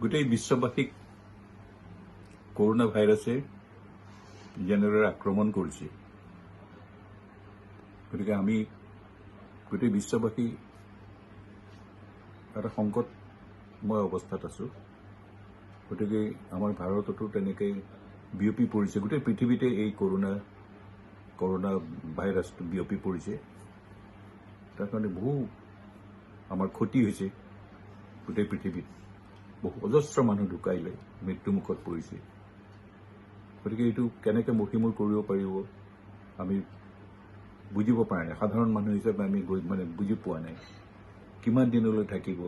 গোটেই বিশ্ববাসীক কৰোণা ভাইৰাছে যেনেদৰে আক্ৰমণ কৰিছে, গতিকে আমি গোটেই বিশ্ববাসী এটা সংকটময় অৱস্থাত আছোঁ। গতিকে আমাৰ ভাৰততো তেনেকৈ বিয়পি পৰিছে, গোটেই পৃথিৱীতে এই কৰোণা ভাইৰাছটো বিয়পি পৰিছে। তাৰ কাৰণে বহু আমাৰ ক্ষতি হৈছে। গোটেই পৃথিৱীত বহু অজস্ৰ মানুহ ঢুকাইলে, মৃত্যুমুখত পৰিছে। গতিকে এইটো কেনেকৈ মষিমূৰ কৰিব পাৰিব আমি বুজিব পৰা নাই। সাধাৰণ মানুহ হিচাপে আমি গৈ মানে বুজি পোৱা নাই কিমান দিনলৈ থাকিব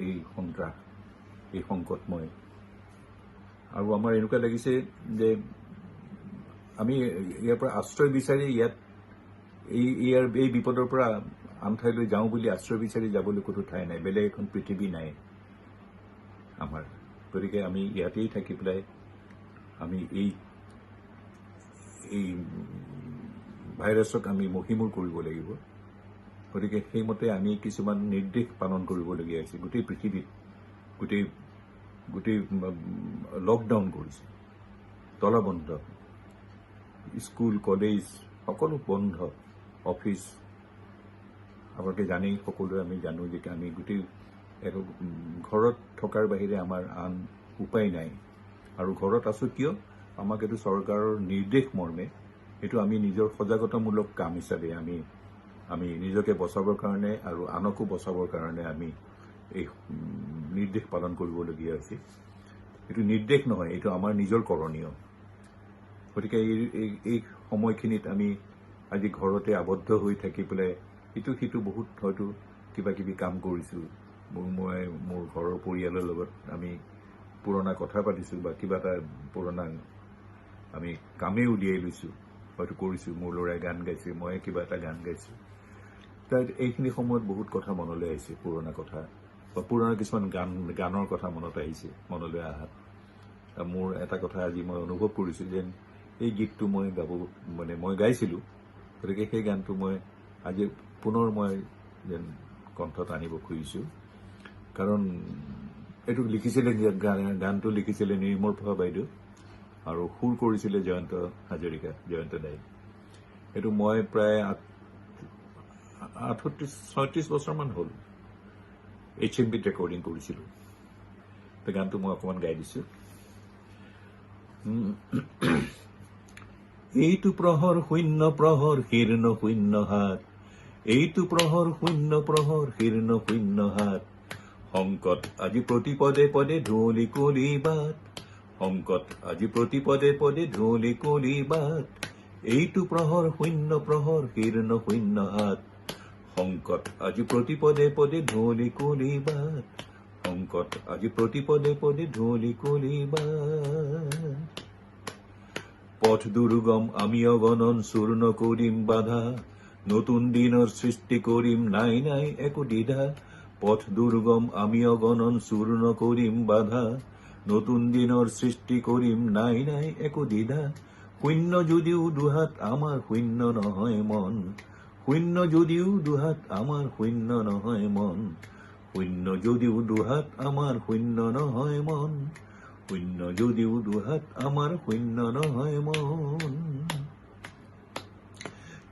এই সন্ত্ৰাস, এই সংকটময়। আৰু আমাৰ এনেকুৱা লাগিছে যে আমি ইয়াৰ পৰা আশ্ৰয় বিচাৰি ইয়াত এই ইয়াৰ এই বিপদৰ পৰা আন ঠাইলৈ যাওঁ বুলি আশ্ৰয় বিচাৰি যাবলৈ ক'তো ঠাই নাই, বেলেগ এখন পৃথিৱী নাই আমাৰ। গতিকে আমি ইয়াতেই থাকি পেলাই আমি এই এই ভাইৰাছক আমি মষিমূৰ কৰিব লাগিব। গতিকে সেইমতে আমি কিছুমান নিৰ্দেশ পালন কৰিবলগীয়া হৈছে। গোটেই পৃথিৱীত গোটেই গোটেই লকডাউন কৰিছে, তলাবন্ধ, স্কুল কলেজ সকলো বন্ধ, অফিচ। আপোনালোকে জানেই, সকলোৱে আমি জানো যে আমি গোটেই ঘৰত থকাৰ বাহিৰে আমাৰ আন উপায় নাই। আৰু ঘৰত আছোঁ কিয়? আমাক এইটো চৰকাৰৰ নিৰ্দেশ মৰ্মে এইটো আমি নিজৰ সজাগতামূলক কাম হিচাপে আমি আমি নিজকে বচাবৰ কাৰণে আৰু আনকো বচাবৰ কাৰণে আমি এই নিৰ্দেশ পালন কৰিবলগীয়া হৈছে। এইটো নিৰ্দেশ নহয়, এইটো আমাৰ নিজৰ কৰণীয়। গতিকে এই সময়খিনিত আমি আজি ঘৰতে আবদ্ধ হৈ থাকি পেলাই ইটো সিটো বহুত হয়তো কিবা কিবি কাম কৰিছোঁ। মই মোৰ ঘৰৰ পৰিয়ালৰ লগত আমি পুৰণা কথা পাতিছোঁ বা কিবা এটা পুৰণা আমি কামেই উলিয়াই লৈছোঁ, হয়তো কৰিছোঁ। মোৰ ল'ৰাই গান গাইছে, মই কিবা এটা গান গাইছোঁ। তাত এইখিনি সময়ত বহুত কথা মনলৈ আহিছে, পুৰণা কথা বা পুৰণা কিছুমান গানৰ কথা মনত আহিছে। মনলৈ অহাত মোৰ এটা কথা আজি মই অনুভৱ কৰিছোঁ যেন এই গীতটো মই গাব, মানে মই গাইছিলোঁ। গতিকে সেই গানটো মই আজি পুনৰ মই যেন কণ্ঠত আনিব খুজিছোঁ। কাৰণ এইটো লিখিছিলে, গানটো লিখিছিলে নিৰ্মল প্ৰভা বাইদেউ আৰু সুৰ কৰিছিলে জয়ন্ত হাজৰিকা, জয়ন্ত দাই। এইটো মই প্ৰায় 38 36 বছৰমান হ'ল এইচ এম বিত ৰেকৰ্ডিং কৰিছিলোঁ। গানটো মই অকণমান গাই দিছোঁ। এইটো প্ৰহৰ শূন্য প্ৰহৰ, শীৰ্ণ শূন্য হাত। এইটো প্ৰহৰ শূন্য প্ৰহৰ, শীৰ্ণ শূন্য হাত। সংকট আজি প্ৰতি পদে পদে ধূলি কুলি বাট। সংকট আজি প্ৰতি পদে পদে ধূলি কুলি বাট। এইটো প্ৰহৰ শূন্য প্ৰহৰ, শীৰ্ণ শূন্য হাত। সংকট আজি প্ৰতি পদে পদে ধূলি কুলি বাট। সংকট আজি প্ৰতি পদে পদে ধূলি কুলি বাট। পথ দুৰ্গম আমি অগণন চূৰ্ণ কৰিম বাধা। নতুন দিনৰ সৃষ্টি কৰিম, নাই নাই একো দ্বিধা। পথ দুৰ্গম আমি অগণন চূৰ্ণ কৰিম বাধা। নতুন দিনৰ সৃষ্টি কৰিম, নাই নাই একো দ্বিধা। শূন্য যদিও দুহাত আমাৰ, শূন্য নহয় মন। শূন্য যদিও দুহাত আমাৰ, শূন্য নহয় মন। শূন্য যদিও দুহাত আমাৰ, শূন্য নহয় মন। শূন্য যদিও দুহাত আমাৰ, শূন্য নহয় মন।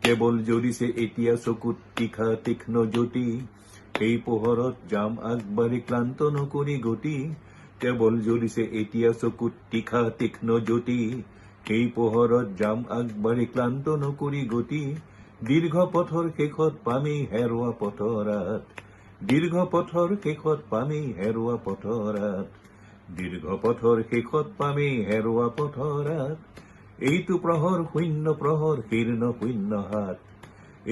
কেৱল জ্বলিছে এতিয়া চকুত তীখা তীক্ষ্ণ জ্যোতি। সেই পোহৰত যাম আগবাঢ়ি, ক্লান্ত নকৰি গতি। কেৱল জ্বলিছে এতিয়া চকুত তীখা তীক্ষ্ণ জ্যোতি। সেই পোহৰত যাম আগবাঢ়ি, ক্লান্ত নকৰি গতি। দীৰ্ঘ পথৰ শেষত পামেই হেৰুৱা পথৰাত। দীৰ্ঘ পথৰ শেষত পামেই হেৰুৱা পথৰাত। দীৰ্ঘ পথৰ শেষত পামেই হেৰুৱা পথৰাত। এইটো প্ৰহৰ শূন্য প্ৰহৰ, শীৰ্ণ শূন্য হাত।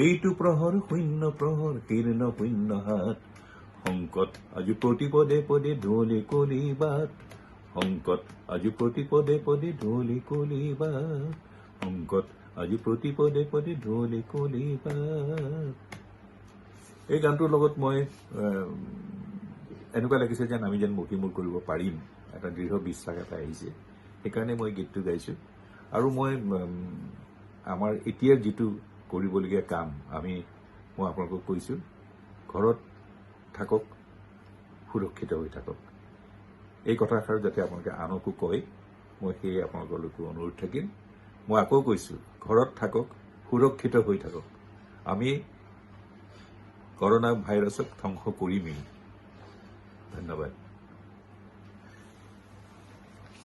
এইটো প্ৰহৰ শূন্য প্ৰহৰ, শীৰ্ণ শূন্য হাত। সংকট আজি প্ৰতি পদে পদে ধূলি কলি বাট। সংকট আজি প্ৰতি পদে পদে ধূলি কলি বাট। সংকট আজি প্ৰতি পদে পদে ধূলি কলি বাট। এই গানটোৰ লগত মই এনেকুৱা লাগিছে যেন আমি যেন মষিমূৰ কৰিব পাৰিম, এটা দৃঢ় বিশ্বাস এটা আহিছে। সেইকাৰণে মই গীতটো গাইছোঁ। আৰু মই আমাৰ এতিয়াৰ যিটো কৰিবলগীয়া কাম, মই আপোনালোকক কৈছোঁ, ঘৰত থাকক, সুৰক্ষিত হৈ থাকক। এই কথাষাৰ যাতে আপোনালোকে আনকো কয়, মই সেয়ে আপোনালোকলৈকো অনুৰোধ থাকিল। মই আকৌ কৈছোঁ, ঘৰত থাকক, সুৰক্ষিত হৈ থাকক। আমি কৰোণা ভাইৰাছক ধ্বংস কৰিমেই। ধন্যবাদ।